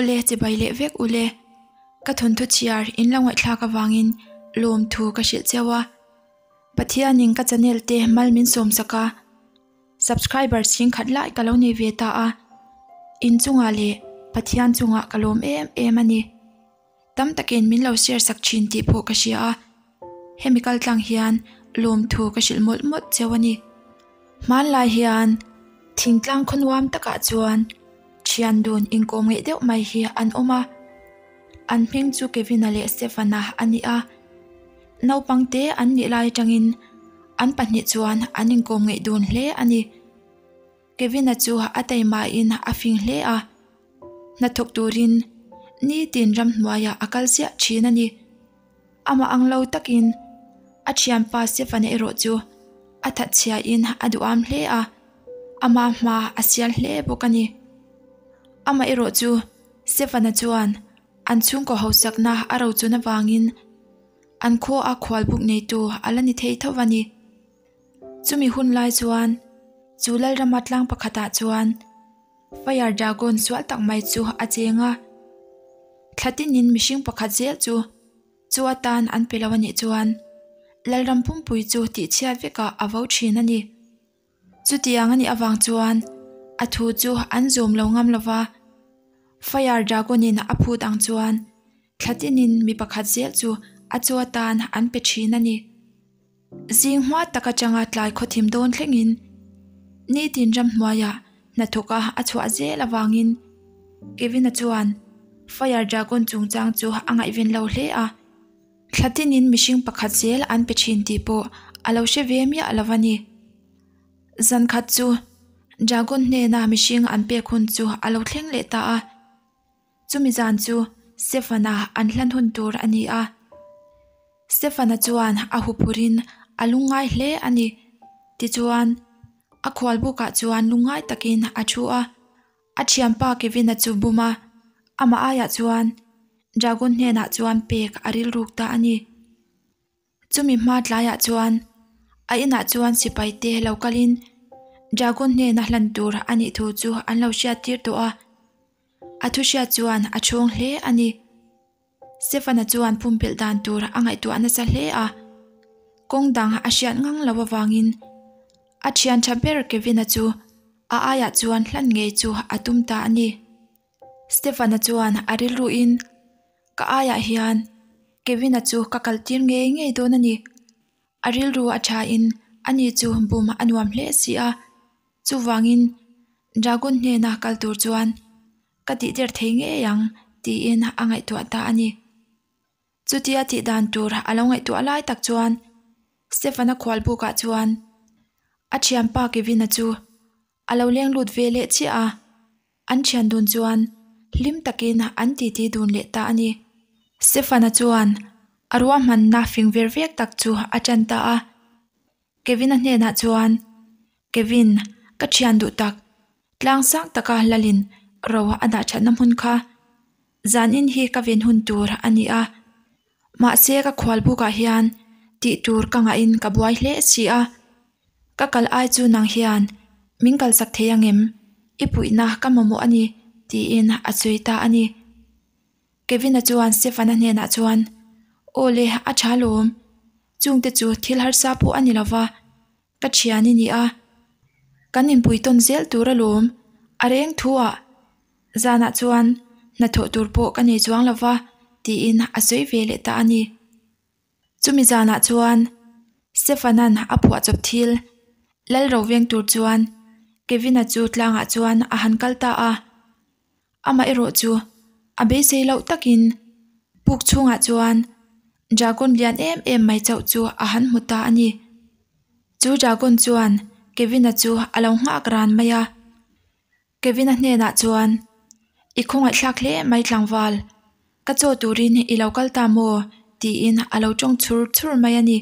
Awle chibai leh vek ule. Ka thawnthu chhiar in lo ngaihthlak avangin lawmthu ka hrilh cheu a. Pathianin ka channel te mal min sawm sak a, subscriber chhingkhat lai ka lo nei ve ta a, inchungah leh Pathian chungah ka lawm em em a ni. Tam takin min lo share sak thin tih pawh ka hria a, hemi kal tlang hian lawmthu ka hrilh mawlh mawlh cheu a ni. Hmanlai hian thingtlang khaw nuam takah chuan thian dun inkawm ngeih deuh mai hi an awm a, an hming chu Kevin-a leh Stefan-a a ni a. Naupang te an nih lai atangin an pahnih chuan an inkawm ngeih dun hle a ni. Kevin-a chu a taimahin a fing hle a, hnathawk turin nitin ramhnuaiah a kal ziah thin a ni. Amah ang lo takin a thianpa Stefan-a erawh chu a thatchhiain a duham hle a, ama hma a sial hle bawk a ni. Amah erawh chu Stefan-a chuan an chhungkaw hausakna a rochun avangin an khaw a khualbuk neitu a la ni thei tho a ni. Chumi hun lai chuan chu Lalrama tlang pakhatah chuan Fire Dragon sual tak mai chu a cheng a, thla tinin mihring pakhat zel chu chu atan an pe lo a nih chuan Lalram pumpui chu tihchhiat vekah a vo thin a ni. Chutiang a nih avang chuan a thu chu an zawm lo ngam lo va, Fire Dragon-in a phut ang chuan thla tinin mi pakhat zel chu a chu atan an pe thin a ni. Zing hma tak atanga tlai khawthim dawn thlengin nitin ramhnuaiah hnathawka a chhuah zel avangin Kevin-a chuan Fire Dragon chungchang chu a ngaihven lo hle a, thla tinin mihring pakhat zel an pe thin tih pawh a lo hre ve miah lo a ni. Zan khat chu Dragon hnena mihring an pek hun chu a lo thleng leh ta a. Chumi zan chu Stefan-a an hlan hun tur a ni a. Stefan-a chuan a huphurin a lungngai hle a ni. Tichuan, a khualbukah chuan lungngai takin a thu a. A thianpa Kevin-a chu bum a, amah aiah chuan Dragon hnenah chuan pek a rilruk ta a ni. Chumi hma tlaiah chuan a inah chuan sipai te lo kalin Dragon hnena hlan tur a nih thu chu an lo hriat tir tawh a, a thu hriat chuan a chhawng hle a ni. Stefan-a chuan pumpelh dan tur a ngaihtuah nasa hle a, kawng dang a hriat ngang lo avangin a thian tha ber Kevin-a chu a aiah chuan hlan ngei chu a tum ta a ni. Stefan-a chuan a rilruin Ka aiah hian Kevin-a chu ka kal tir ngei ngei dawn a ni. A rilru a thain ani chu bum a nuam hle si a, chuvangin Dragon hnena kal tur chuan ka tihder thei ngei ang tiin a ngaihtuah ta a ni. Chutia tih dan tur a lo ngaihtuah lai tak chuan Stefan-a khualbukah chuan a thianpa Kevin-a chu a lo leng lut ve leh chiah a. An thian dun chuan hlim takin an titi dun leh ta a ni. Stefan-a chuan a ruahmanna fing ver vek tak chu a tan ta a. Kevin-a hnenah chuan, Kevin, ka thian duh tak, tlang sang taka lalin ro a dah thatna hmun kha zanin hi ka ven hun tur a ni a. Mahse ka khual bukah hian tih tur ka ngahin ka buai hle si a. Ka kal ai chu nang hian min kalsak thei angem? I puihna ka mamawh a ni, tiin a sawi ta a ni. Kevin-a chuan Stefan-a hnenah chuan, Aw le, a tha lawm. Chungte chu thil harsa pawh a ni lo va, ka thian i ni a. Kan inpui tawn zel tur alawm, a reng thu ah. Zanah chuan hnathawh tur pawh ka nei chuang lo va, tiin a sawi ve leh ta a ni. Chumi zanah chuan Stefan-a'n a phuahchawp thil lal ro veng tur chuan Kevin-a chu tlangah chuan a han kal ta a. Amah erawh chu a beisei loh takin puk chhungah chuan dragon lian em em mai chauh chu a han hmu ta a ni. Chu dragon chuan Kevin-a chu a lo nghak ran mai a. Kevin-a hnenah chuan, I khawngaihthlak hle mai tlangval, ka chaw turin i lo kal ta maw? tiin a lo tawng chhur chhur mai a ni.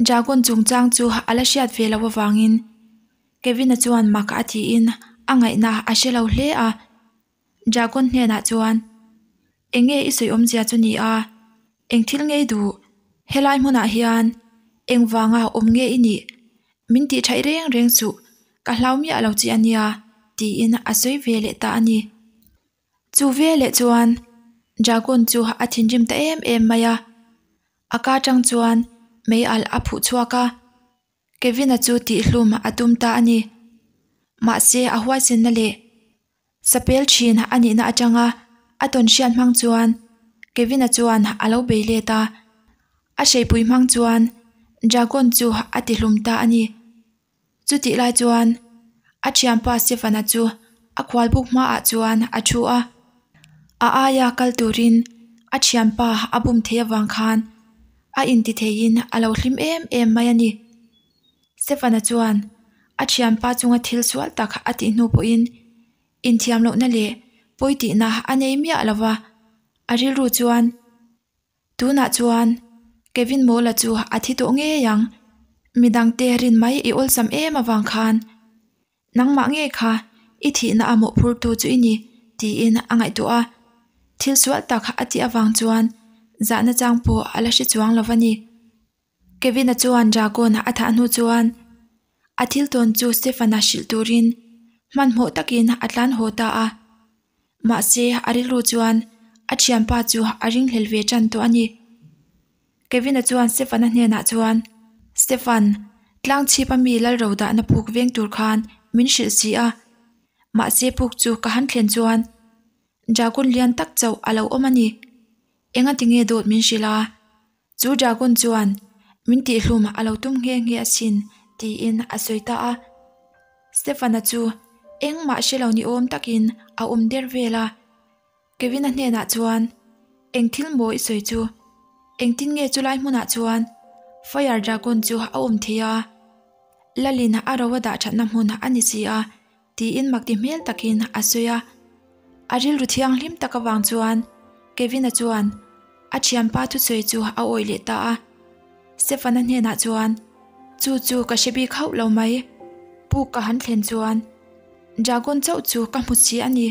Dragon chungchang chu a la hriat ve loh avangin Kevin-a chuan mak a tiin a ngaihna a hre lo hle a. Dragon hnenah chuan, Eng nge i sawi awmzia chu ni a? Eng thil ngei duh? Helai hmunah hian eng vanga awm nge i nih? Min tih thaih reng reng suh, ka hlau miah lo che a nia, tiin a sawi ve leh ta a ni. Chu veleh chuan Dragon chu a thinrim ta em em mai a, a ka tang chuan mei alh a phuh chhuak a, Kevin-a chu tihhlum a tum ta a ni. Mahse a huaisenna leh sapel thin a nihna atanga a tawn hriat hmang chuan Kevin-a chuan a lo bei let a, a hreipui hmang chuan Dragon chu a tihlum ta a ni. Chutih lai chuan a thianpa Stefana chu a khualbuk hmaah chuan a thu a, a aia kal turin a thianpa a bum thei avang khan a inti theiin a lo hlim em em mai a ni. Stefana chuan a thianpa chunga thil sual tak a tih hnu pawhin inthiam lohna leh pawi tihna a nei miah lo va, a rilru chuan Tunah chuan Kevin Mawla chu a thi tawh ngei ang, midangte rin mai i awlsam em avang khan nangmah ngei kha i thihna a mawhphurtu chu i ni tiin a ngaihtuah a, thil sual tak a tih avang chuan zahna chang pawh a la hre chuang lo va ni. Kevin-a chuan Dragon a thah hnu chuan a thil tawn chu Stefan-a hrilh turin hmanhmawh takin a tlan haw ta a. Mahse, a rilru chuan a thianpa chu a ringhlel ve tan tawh a ni. Kevin-a chuan Stefan-a hnenah chuan, Stefan, tlang chhip a mi lal ro dahna puk veng tur khan min hrilh si a. Mahse puk chu ka han thlen chuan Dragon lian tak chauh a lo awm a ni. Engati nge dawt min hrilh a? Chu dragon chuan min tihhlum a lo tum nghe nghe asin tiin a sawi ta a. Stefana chu engmah hre lo ni awm takin a awm der vel a. Kevin-a hnenah chuan, Eng thil maw i sawi chu? Engtin nge chulai hmunah chuan Fire Dragon chu a awm thei a? Lalin a ro a dah thatna hmun a ni si a tiin makti hmel takin a sawi a. A rilru thianghlim tak avang chuan Kevin-a chuan a thianpa thusawi chu a awih leh ta a. Stefan-a hnenah chuan, Chu chu ka hre bik hauh lo mai. Puk ka han thlen chuan Dragon chauh chu ka hmu si a ni.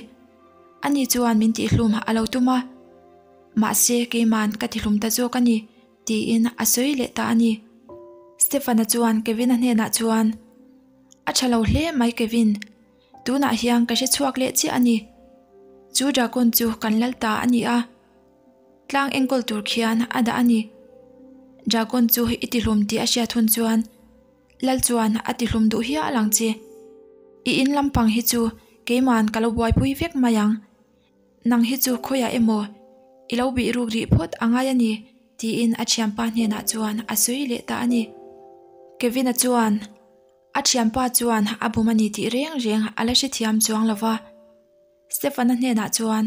Ani chuan min tihhlum a lo tum a, mahse keiman ka tihlum ta zawk a ni, tiin a sawi leh ta a ni. Stefan-a chuan Kevin-a hnenah chuan, A tha lo hle mai Kevin, tunah hian ka hre chhuak leh chiah a ni. Chu dragon chu kan lal ta a ni a, tlang enkawl tur khian a dah a ni. Dragon chu i tihlum tih a hriat hun chuan lal chuan a tihlum duh hial ang che. I in lampang hi chu keiman ka lo buaipui vek mai ang. Nang hi chu khawiah emaw i lo bih ruk rih phawt a ngai a ni, tiin a thianpa hnenah chuan a sawi leh ta a ni. Kevin-a chuan a thianpa chuan a bum a ni tih reng reng a la hrethiam chuang lo va. Stefan-a hnenah chuan,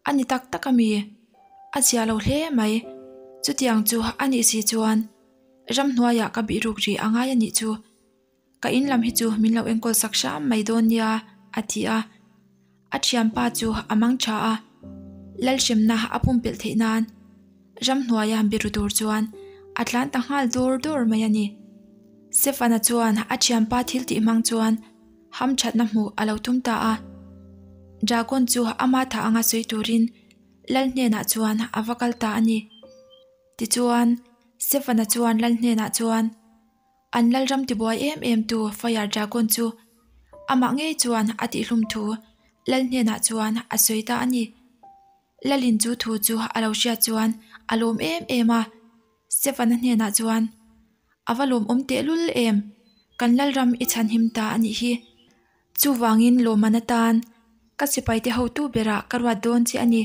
A ni tak tak a mi? A zia lo hle mai. Chutiang chu a nih si chuan ramhnuaiah ka bih ruk rih a ngai a nih chu. Ka in lam hi chu min lo enkawl sak hram mai dawn nia, a ti a. A thianpa chu a mang tha a, Lalhremna a pumpelh theih nan ramhnuaia biru tur chuan a tlan ta nghal dur dur mai a ni. Stefana chuan a thianpa thil tih hmang chuan hamthatna hmuh a lo tum ta a. Dragon chu ama tha anga sawi turin Lal hnenah chuan a va kal ta a ni. Tichuan, Stefana chuan Lal hnenah chuan, An lalram tibuai em em tu Fire Dragon chu amah ngei chuan a tihhlum thu Lal hnenah chuan a sawi ta a ni. Lalin chu thu chu a lo hriat chuan a lawm em em a. Stefan-a hnenah chuan, A va lawmawm tehlul em, kan lalram i chhanhim ta a nih hi. Chuvangin lawmman atan ka sipaite hotu berah ka ruat dawn che a ni.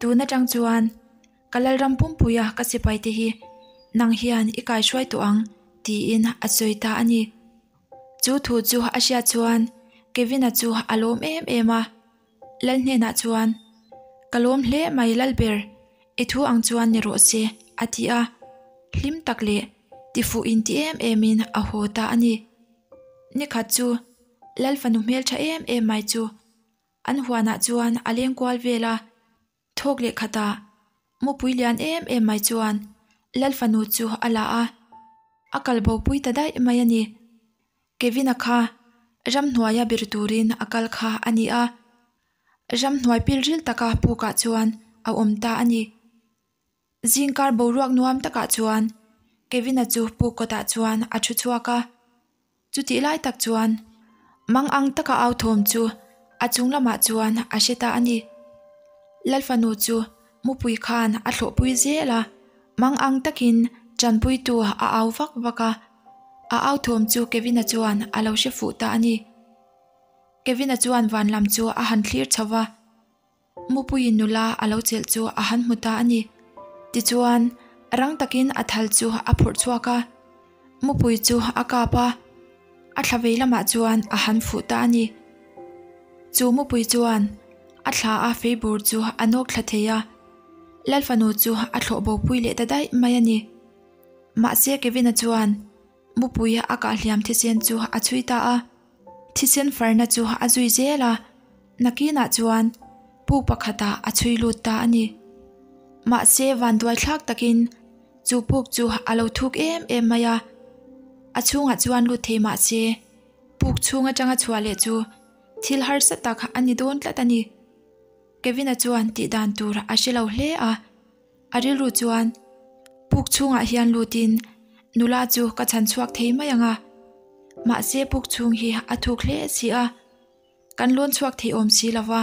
Tun atang chuan ka lalram pumpuia ka sipaite hi nang hian i kaihruai tawh ang, tiin a sawi ta a ni. Chu thu chu a hriat chuan Kevin-a chu a lawm em em a, Lal hnenah chuan, Ka lawm hle mai Lalber, i thu ang chuan ni rawh se, a ti a. Hlim tak leh tifuh inti em emin a haw ta a ni. Nikhat chu Lal fanu hmeltha em em mai chu an huanah chuan a leng kual vel a, thawk leh khatah mupui lian em em mai chuan Lal fanu chu a la a, a kal bo pui ta daih mai a ni. Kevin-a kha ramhnuaia bir turin a kal kha a ni a, ramhnuai pilril taka pukah chuan a awm ta a ni. Zingkar boruak nuam takah chuan Kevin-a chu puk kawtah chuan a thu chhuak a. Chutih lai tak chuan mang ang taka au thawm chu a chung lamah chuan a hre ta a ni. Lalfanu chu mupui khan a thlawhpui zel a, mang ang takin tanpuitu a au vak vak a, a au thawm chu Kevin-a chuan a lo hre fuh ta a ni. Kevin-a chuan van lam chu a han thlir chho va, Mupuiin nula a lo chelh chu a han hmu ta a ni. Tichuan, rang takin a thal chu a phurh chhuak a, mupui chu a kap a, a thla vei lamah chuan a han fuh ta a ni. Chu mupui chuan a thla a fei bur chu a nawk thla thei a, Lalfanu chu a thlawh bo pui leh ta daih mai a ni. Mahse Kevin-a chuan mupui a kah hliam thisen chu a chhui ta a. Thisen farna chu a zui zel a, nakinah chuan puk pakhatah a chhui lut ta a ni. Mahse vanduai thlak takin chu puk chu a lo thuk em em mai a, a chhungah chuan lut thei mahse puk chhung atanga chhuah leh chu thil harsa tak a ni dawn tlat a ni. Kevin-a chuan tih dan tur a hre lo hle a. A rilru chuan, Puk chhungah hian lutin nula chu ka chhan chhuak thei mai ang a, mahse puk chhung hi a thuk hle si a, kan lawn chhuak thei awm si lo va,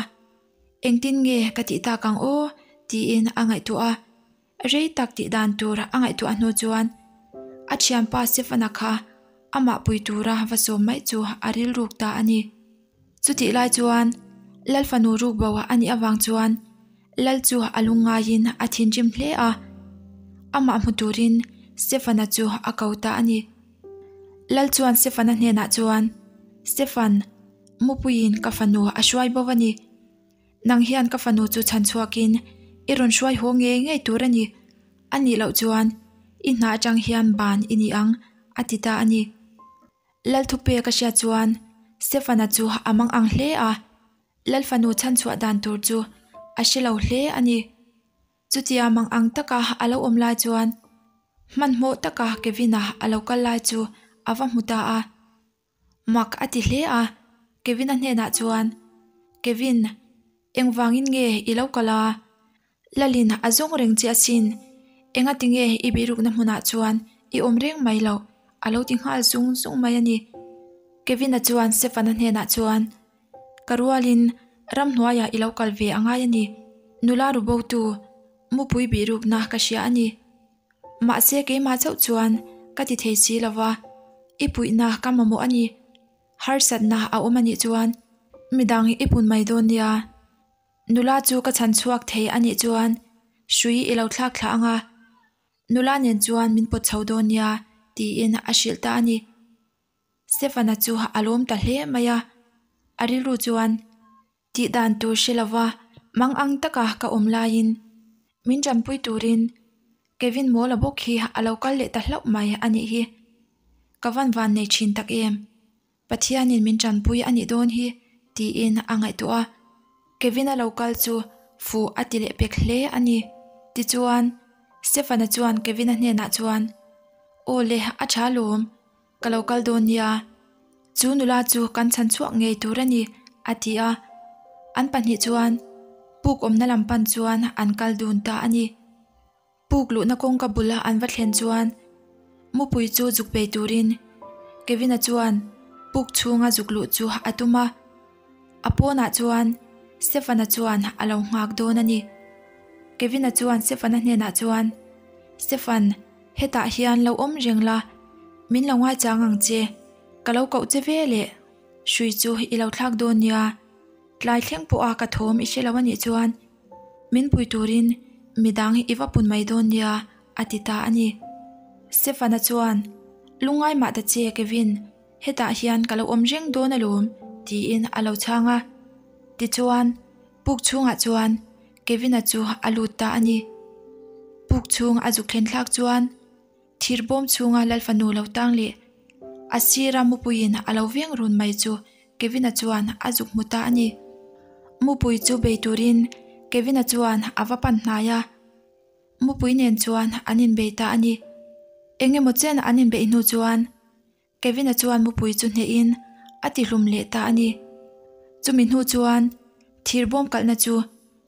engtin nge ka tih tak ang aw? tiin a ngaihtuah a. Rei tak tih dan tur a ngaihtuah hnu chuan a thianpa Stefana kha amah pui tura va sawm mai chu a rilruk ta a ni. Chutih lai chuan Lal fanu ruk bo a nih avang chuan Lal chu a lungngaiin a thinrim hle a, amah hmu turin Stefana chu a ko ta a ni. Lal chuan Stefana hnenah chuan, Stefan, mupuiin ka fanu a hruai bo a ni. Nang hian ka fanu chu chhan chhuakin i rawn hruai haw ngei ngei tur a ni. A nih loh chuan i hna atang hian ban i ni ang, a ti ta a ni. Lalthupe ka hriat chuan Stefana chu a mang ang hle a, Lalfanu chhanchhuah dan tur chu a hre lo hle a ni. Chutia mang ang taka a lo awm lai chuan hmanhmawh taka Kevin-a a lo kal lai chu a va hmu ta a. Mak a ti hle a, Kevin-a hnenah chuan, Kevin, engvangin nge i lo kal a? Lalin a zawng reng che asin, engati nge i bihrukna hmunah chuan i awm reng mai loh? a lo ti nghal zung zung mai a ni. Kevin-a chuan Stefan-a hnenah chuan, Ka rualin ramhnuaiah i lo kal ve a ngai a ni, nula ru botu mupui bihrukna ka hria a ni. Mahse keimah chauh chuan ka ti thei si lo va, i puihna ka mamawh a ni. Harsatna a awm a nih chuan midang i pun mai dawn nia. Nula chu ka chhan chhuak thei a nih chuan hrui i lo thlak thlah ang a, nula nen chuan min pawt chho dawn nia tiin a hrilh ta a ni. Stefana chu a lawm ta hle mai a, a rilru chuan tih dan tur hre lova mang ang taka ka awm laiin min tanpui turin Kevin Mawla bawk hi a lo kal leh ta hlauh mai a nih hi. Ka van van nei thin tak em? Pathianin min tanpui a nih dawn hi tiin a ngaihtuah a, Kevin-a lo kal chu fuh a ti leh pek hle a ni. Tichuan, Stefan-a chuan Kevin-a hnenah chuan, Aw le, a tha lawm, ka lo kal dawn nia. Chu nula chu kan chhan chhuak ngei tur a ni, a ti a. An pahnih chuan puk awmna lam pan chuan an kal dun ta a ni. Puk luhna kawngka bula an va thlen chuan mupui chu zuk bei turin Kevin-a chuan puk chhunga zuk luh chu a tum a, a pawnah chuan Stefan-a chuan a lo nghak dawn a ni. Kevin-a chuan Stefan-a hnenah chuan, Stefan, hetah hian lo awm reng la, min lo ngaichang ang che, ka lo koh che ve leh hrui chu i lo thlak dawn nia, tlai thleng pawha ka thawm i hre lo a nih chuan Min pui turin midang i va pun mai dawn nia, a ti ta a ni. Stefana chuan, Lungngai mah ta che, Kevin, hetah hian ka lo awm reng dawn alawm, tiin a lo chhang a. Tichuan, puk chhungah chuan Kevin-a chu a lut ta a ni. Puk chhung a zuk thlen thlak chuan thir bawm chhunga Lalfanu lo tang leh a sira mupuiin a lo veng run mai chu Kevin-a chuan a zuk hmu ta a ni. Mupui chu bei turin Kevin-a chuan a va pan hnai a, mupui nen chuan an inbei ta a ni. Eng emaw chen an inbeih hnu chuan Kevin-a chuan mupui chu hnehin a tihlum leh ta a ni. Chumi hnu chuan thir bawm kalhna chu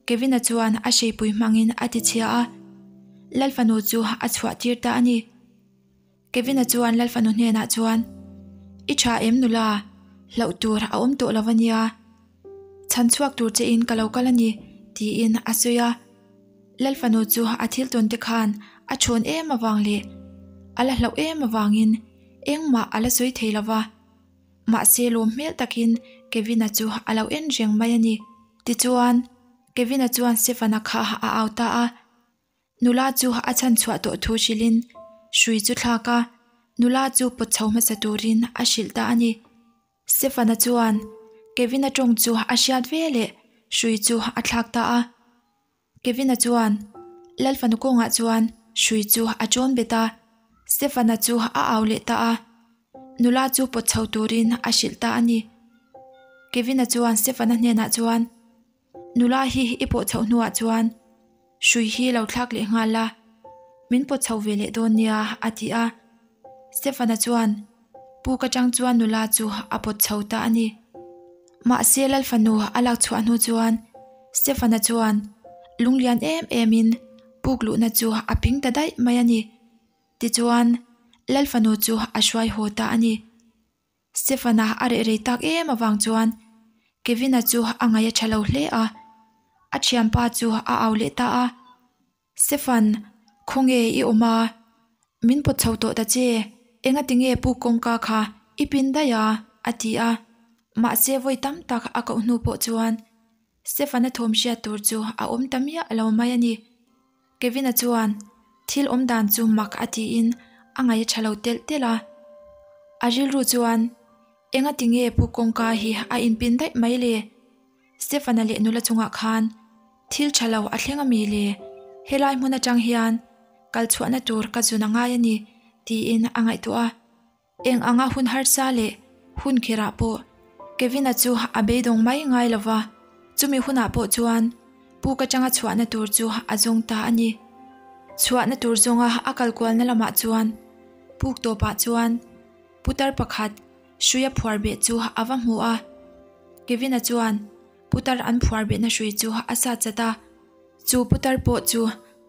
Kevin-a chuan a hreipui hmangin a tichhia a, Lalfanu chu a chhuah tir ta a ni. Kevin-a chuan Lalfanu hnenah chuan, I tha em nula, hlauh tur a awm tawh lo a nia. Chhan chhuak tur che in ka lo kal a ni, tiin a sawi a. Lalfanu chu a thil tawn te khan a chhawn em avang leh a la hlauh em avangin engmah a la sawi thei lo va. Mahse lawm hmel takin Kevin-a chu a lo en reng mai a ni. Tichuan, Kevin-a chuan Stefan-a kha a au ta a. Nula chu a chhan chhuah tawh thu hrilhin hrui chu thlak a, nula chu pawt chho hmasa turin a hrilh ta a ni. Stefan-a chuan Kevin-a tawng chu a hriat ve leh hrui chu a thlak ta a. Kevin-a chuan Lalfanu kawngah chuan hrui chu a chawn bet a, Stefan-a chu a au leh ta a. Nula chu pawt chho turin a hrilh ta a ni. Kevin-a chuan Stefan-a hnenah chuan, Nula hi i pawh chhoh hnuah chuan hrui hi lo thlak leh nghal la, min pawt chho ve leh dawn nia, a ti a. Stefan-a chuan puk atang chuan nula chu a pawt chho ta a ni. Mahse Lalfanu a lak chhuah hnu chuan Stefan-a chuan lunglian em emin puk luhna chu a ping ta daih mai a ni. Tichuan Lalfanu chu a hruai haw ta a ni. Stefan-a a reh rei tak em avang chuan Kevin-a chu a ngaih a tha lo hle a, a thianpa chu a au leh ta a. Stefan, khawnge i awm a? Min pawt chho tawh ta che, engati nge puk kawngka kha i pin daih a? a ti a. Mahse vawi tam tak a koh hnu pawh chuan Stefan-a thawm hriat tur chu a awm ta miah lo mai a ni. Kevin-a chuan thil awm dan chu mak a tiin a ngaih a tha lo telh telh a. A rilru chuan, Engati nge Pu Kawngka hi a inpin daih mai le? Stefan-a leh nula chungah khan thil tha lo a thleng a mi le? Helai hmun atang hian kal chhuahna tur ka zun a ngai a ni, tiin a ngaihtuah a. Eng anga hun harsa leh hun khirah pawh Kevin-a chu a beidawng mai ngai lo va, chumi hunah pawh chuan puk atanga chhuahna tur chu a zawng ta a ni. Chhuahna tur zawnga a kal kualna lamah chuan puk tawpah chuan putar pakhat hruia phuar beh chu a va hmu a. Kevin-a chuan putar an phuar behna hrui chu a sat chat a, chu putar pawh chu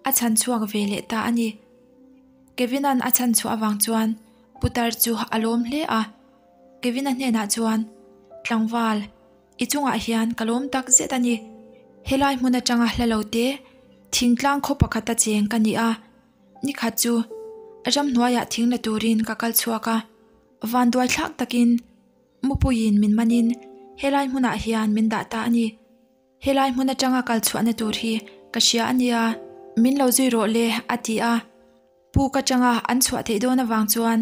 a chhan chhuak ve leh ta a ni. Kevin-a'n a chhan chhuah avang chuan putar chu a lawm hle a. Kevin-a hnenah chuan, Tlangval, i chungah hian ka lawm tak zet a ni. Helai hmun atanga hla lo te, thingtlang khaw pakhata cheng ka ni a. Nikhat chu ramhnuaiah thing la turin ka kal chhuak a, vanduai thlak takin mupuiin min manin helai hmunah hian min dah ta a ni. Helai hmun atanga kal chhuahna tur hi ka hria a nia, min lo zui rawh le, a ti a. Puk atanga an chhuah theih dawn avang chuan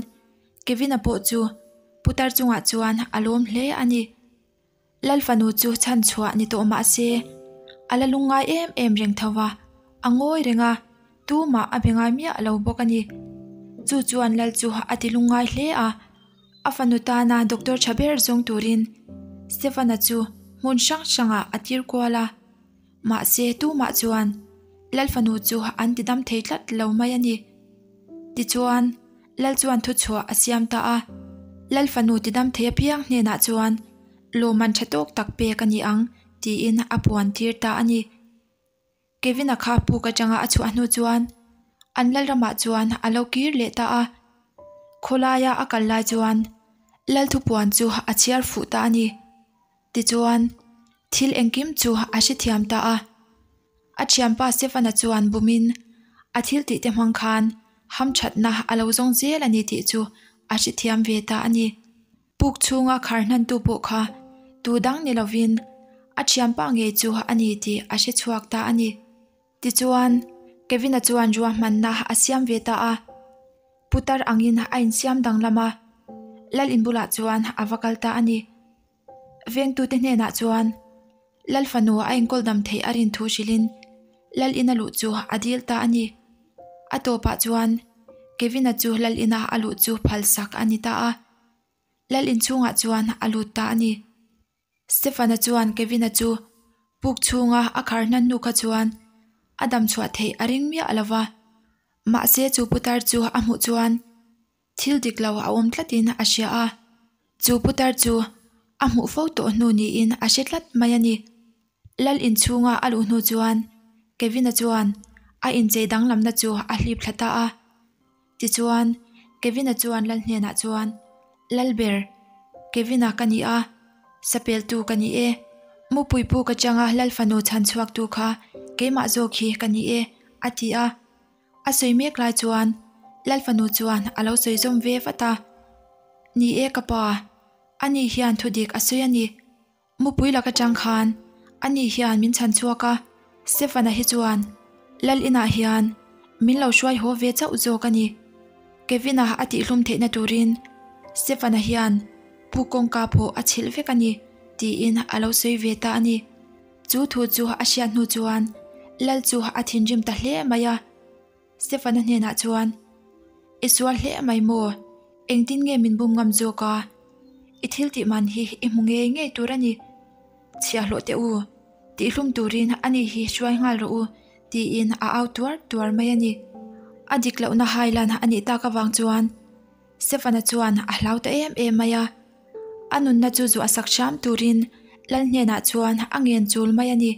Kevin-a pawh chu putar chungah chuan a lawm hle a ni. Lal fanu chu chhan chhuah ni tawh mah se, a la lungngai em em reng tho va, a ngawi reng a, tumah a be ngai miah lo bawk a ni. Chu chuan Lal chu a ti lungngai hle a. A fanu tana doctor tha ber zawng turin Stefan-a chu hmun hrang hrangah a tir kual a, mahse tumah chuan Lal fanu chu an ti dam thei tlat lo mai a ni. Tichuan, Lal chuan thuchhuah a siam ta a, Lal fanu ti dam thei apiang hnenah chuan lawmman tha tawk tak pek a ni ang tiin a puan tir ta a ni. Kevin-a kha puk atanga a chhuah hnu chuan an Lalramah chuan a lo kir leh ta a. Khawlaia a kal lai chuan Lalthupuan chu a chhiar fuh ta a ni. Tichuan, thil engkim chu a hrethiam ta a. A thianpa Stefan-a chuan bumin a thil tihte hmang khan hamthatna a lo zawng zel a ni tih chu a hrethiam ve ta a ni. Puk chhunga khar hnantu pawh kha tu dang ni lovin a thianpa ngei chu a ni tih a hre chhuak ta a ni. Tichuan, Kevin-a chuan ruahmanna a siam ve ta a. Putar angin a insiam danglam a, Lal in bulah chuan a va kal ta a ni. Vengtute hnenah chuan Lal fanu a enkawl dam theih a rin thu hrilhin Lal ina luh chu a dil ta a ni. A tawpah chuan Kevin-a chu Lal ina a luh chu phalsak a ni ta a. Lal inchhungah chuan a lut ta a ni. Stefan-a chuan Kevin-a chu puk chhunga a khar hnan hnu kha chuan a dam chhuah theih a ring miah lo va. Mahse chu putar chu a hmuh chuan thil dik lo a awm tlatin a hria a. Chu putar chu a hmuh fo tawh hnu niin a hre tlat mai a ni. Lal inchhunga a luh hnu chuan Kevin-a chuan a inchei danglamna chu a hlip thla ta a. Tichuan, Kevin-a chuan Lal hnenah chuan, Lalber, Kevin-a ka ni a, sapeltu ka ni e. Mupui puk atanga Lal fanu chhan chhuaktu kha keimah zawk hi ka ni e, a ti a. A sawi mek lai chuan Lal fanu chuan a lo sawi zawm ve vat a. Ni e ka pa, ani hian thudik a sawi a ni. Mupui lak atang khan ani hian min chhan chhuak a, Stefana hi chuan Lal inah hian min lo hruai haw ve chauh zawk a ni. Kevin-a a tihhlum theihna turin Stefana hian pu kawngka pawh a chhilh vek a ni tiin a lo sawi ve ta a ni. Chu thu chu a hriat hnu chuan Lal chu a thinrim ta hle mai a. Stefana hnenah chuan, I sual hle mai maw? Engtin nge min bum ngam zawk a? I thil tih man hi i hmu ngei ngei tur a ni. Chhiahhlawh teh u, tihhlum turin ani hi hruai nghal rawh u, tiin a au tuar tuar mai a ni. A dik lohna hailan a nih tak avang chuan Stefana chuan a hlau ta em em mai a. A nunna chu zuah sak hram turin Lal hnenah chuan a ngen chul mai a ni.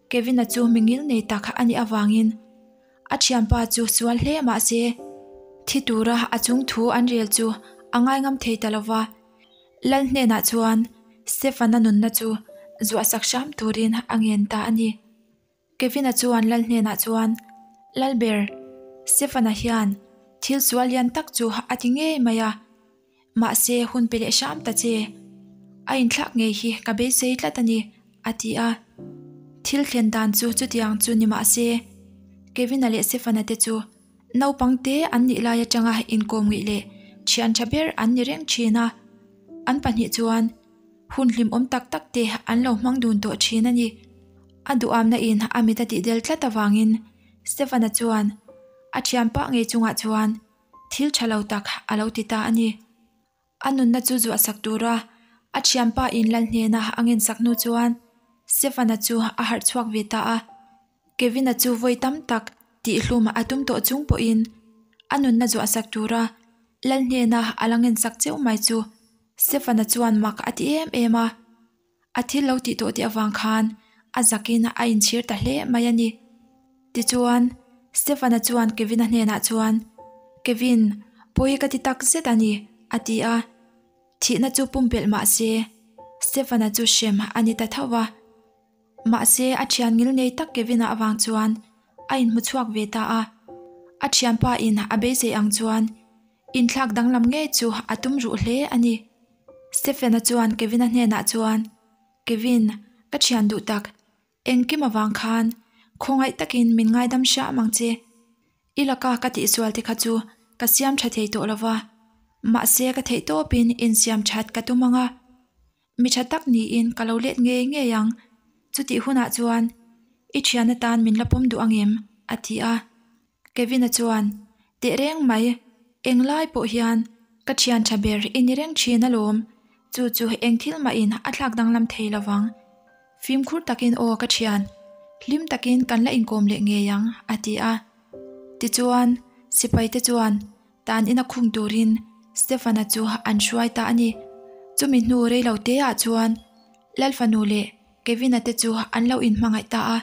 Kevin-a chu mi ngil nei tak a nih avangin a thianpa chu sual hle mah se thi tura a chung thu an rel chu a ngaingam thei ta lo va. Lal hnenah chuan Stefan-a nunna chu zuahsak hram turin a ngen ta a ni. Kevin-a chuan Lal hnenah chuan, Lalber, Stefan-a hian thil sual lian tak chu a ti ngei mai a. Mahse, hun pe leh hram ta che. A inthlak ngei hi ka beisei tlat a ni, a ti a. Thil thlen dan chu chutiang chu ni mah se, Kevin-a leh Stefan-a te chu naupang te an nih lai atanga inkawm ngei leh thian tha ber an ni reng thin a. An pahnih chuan hun hlimawm tak tak te an lo hmang dun tawh thin a ni. A duhamna in a mit a tihdel tlat avangin Stefan-a chuan a thianpa ngei chungah chuan Thil tha lo tak a lo ti ta a ni. A nunna chu zuahsak tura a thianpa in lal hnena a ngensak hnu chuan Stefana chu a harh chhuak ve ta a. Kevin-a chu vawi tam tak tihhlum a tum tawh chung pawhin a nunna zuahsak tura lal hnena a la ngensak cheu mai chu Stefana chuan mak a ti em em a. A thil lo tih tawh tih avang khan a zakin a inchhir ta hle mai a ni. Tichuan, Stefana chuan Kevin-a hnenah chuan, Kevin, pawi ka ti tak zet a ni, a ti a. Thihna chu pumpelh mah se, Stefana chu hrem a ni ta tho va. Mahse, a thian ngil nei tak Kevin-a avang chuan a inhmu chhuak ve ta a. A thianpa in a beisei ang chuan inthlak danglam ngei chu a tum ruh hle a ni. Stephen-a chuan Kevin-a hnenah chuan, Kevin, ka thian duh tak, engkim avang khan khawngaih takin min ngaidam hram ang che. I laka ka tihsual te kha chu ka siam tha thei tawh lova, mahse ka theih tawpin insiam that ka tum ang a. Mi tha tak niin ka lo let ngei ngei ang. Chutih hunah chuan i thian atan min la pawm duh ang em? a ti a. Kevin-a chuan, Teh reng mai, englai pawh hian ka thian tha ber i ni reng thin alawm, chu chu eng thil mahin a thlak danglam thei lo vang. Fimkhur takin aw ka thian, hlim takin kan la inkawm leh ngei ang, a ti a. Tichuan, sipaite chuan tan ina khung turin Stefan-a chu an hruai ta a ni. Chumi hnu rei lo te ah chuan Lal fanu leh Kevin-a te chu an lo inhmangaih ta a.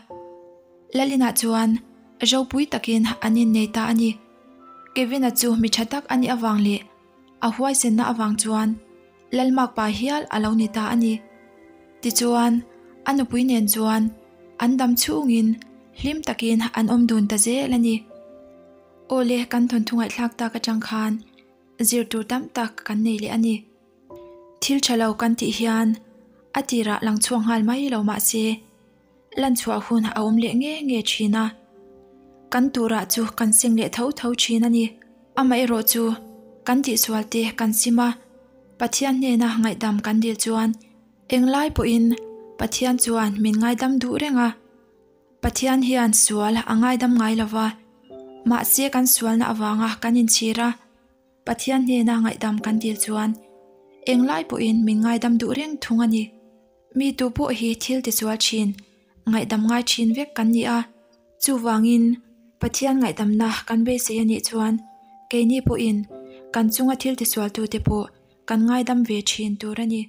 Lalina chuan ropui takin an innei ta a ni. Kevin-a chu mi tha tak a nih avang leh a huaisenna avang chuan Lalmakpa hial a lo ni ta a ni. Tichuan, a nupui nen chuan an dam chhungin hlim takin an awm dun ta zel a ni. Awle kan thawnthu ngaihthlak tak atang khan zir tur tam tak kan nei leh a ni. Thil tha lo kan tih hian a tirah lang chhuak nghal mai lo mah se lan chhuah hun a awm leh nge nge thin a. Kan turah chu kan seng leh tho tho thin a ni. Amaherawh chu kan tihsual te kan sim a, Pathian hnena ngaihdam kan dil chuan englai pawhin Pathian chuan min ngaidam duh reng a. Pathian hian sual a ngaidam ngai lo va, mahse kan sualna avanga kan inchhir a, Pathian hnena ngaihdam kan dil chuan englai pawhin min ngaidam duh reng thung a ni. Mi tu pawh hi thil tichual thin, ngaihdam ngai thin vek kan ni a, chuvangin Pathian ngaihdamna kan beisei a nih chuan keini pawhin kan chunga thil tisualtute pawh kan ngaidam ve thin tur a ni.